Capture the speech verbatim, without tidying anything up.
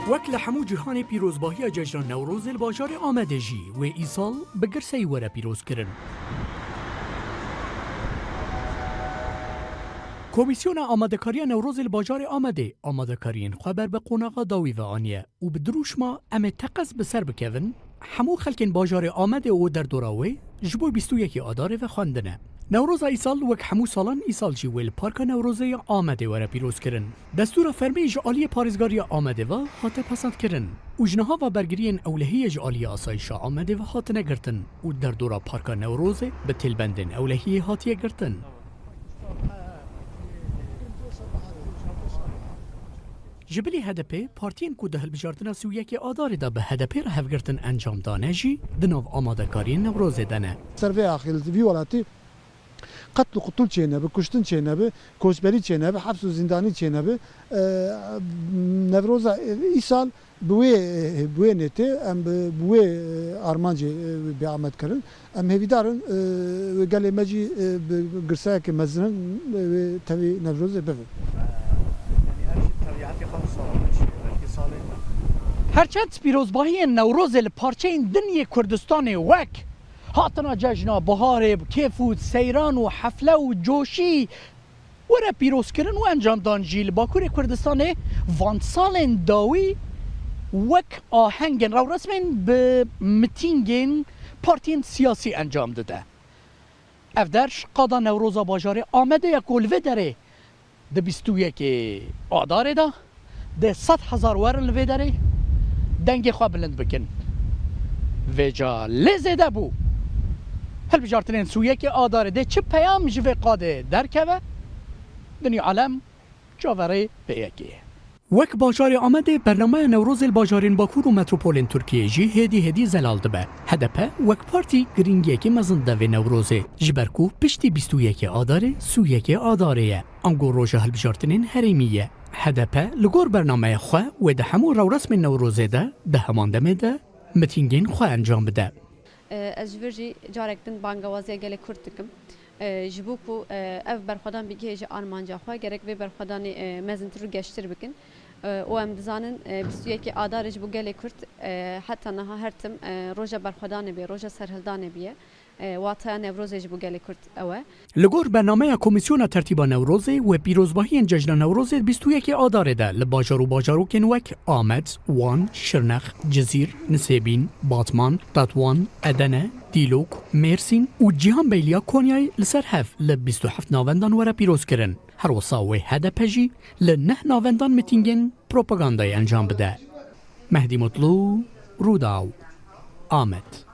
Wek li hemû cîhanê pîrozbahiya cejna Newrozê li bajarê Amedê jî wê îsal bi girseyî were pîrozkirin. Komîsyona Amadekariya Newrozê li bajarê Amedê amadekariyên xwe ber bi qonaxa dawî ve aniye û bi dirûşma "Em ê teqez bi ser bikevin", hemû xelkên bajarê Amedê û derdora wê ji bo bîst û yekê Adarê ve xwendine. Newroza îsal wek hemû salan îsal jî wê li Parka Newrozê ya Amedê were pîrozkirin. Destûra fermî ji aliyê parêzgariya Amedê ve hate pesendkirin û ji niha ve bergiriyên ewlehiyê ji aliyê asayîşa Amedê ve hatine girtin û derdora Parka Newrozê bi têlbendên ewlehiyê hatiye girtin. Ji bilî H D P, partiyên ku di hilbijartina sî û yekê Adarê de bi H D P re hevgirtin encam dane jî di nav amadekariyên Newrozê de ne. Ser vê axê li vî welatî qetl û qutûl çênebe, kuştin çênebe, koçberî çênebe, heps û zîndanî çênebe. E, Newroza îsal bi wê, bi wê nêtê em bi, bi wê armancê, e, bê amed kirin. Em hêvîdar in, e, gelê me jî, e, bi girseyeke mezin, e, wê tevî Newrozê bivin. Yanî ev jî tevîatê xwe bi salan jî, belkî salên din. Herçend pîrozbahiyên Newrozê li parçeyên din yê Kurdistanê wek hatina cejna biharê bi kêf û seyran û hefle û coşî were pîrozkirin û encamdan jî li Bakurê Kurdistanê van salên dawî wek ahengên rewresmên bi mitîngên partiyên siyasî encam dide. Ev der ji qada Newroza bajarê Amedê ye ku li vê derê di bîst û yekê Adarê de dê sed hezar werin li vê derê dengê xwe bilind bikin. Vêca lê zêde bû. Hilbijartinên sî û yekê Adarê dê çi peyam ji vê qadê derkeve? Dinya alem çaverê vê yekê ye. Wek bajarê Amedê bernameya Newrozê li bajarên Bakur û metropolên Tirkiyê jî hêdî hêdî zelal dibe. H D P wek partî girîngiyekî mezin dide vê Newrozê, ji ber ku piştî bîst û yekê Adarê sî û yekê Adarê ye. Ango roja hilbijartinên herêmî ye. H D P li gor bernameya xwe wê di hemû rewresmên Newrozê de di heman demê de mitîngên xwe encam bide. Ez ji vir jî carek din bangewaziya gelê Kurd dikim. Ji bo ku ev berxwedan bigihêje armanca xwe, gerek vê berxwedanê mezintir û geştir bikin. Û em dizanin, bîst û yekê Adarê ji bo gelê Kurd heta niha her tim roja berxwedanê bê, roja serhildanê bûye. Wataya Newrozê ji bo gelê Kurd ew e. Li gor bernameya Komîsyona Tertîba Newrozê wê pîrozbahiyên Cejna Newrozê bîst û yekê Adarê de li bajar û bajarokên wek Amed, Wan, Şirnex, Cizîr, Nisêbîn, Batman, Tetwan, Edene, Dîlok, Mêrsîn û Cîhanbeyliya Konyayê li ser hev li bîst û heft navendan were pîrozkirin. Her wisa wê H D P jî li neh navendan mitîngên propagandayê encam bide. Mehdî Mutlu, Rûdaw, Amed.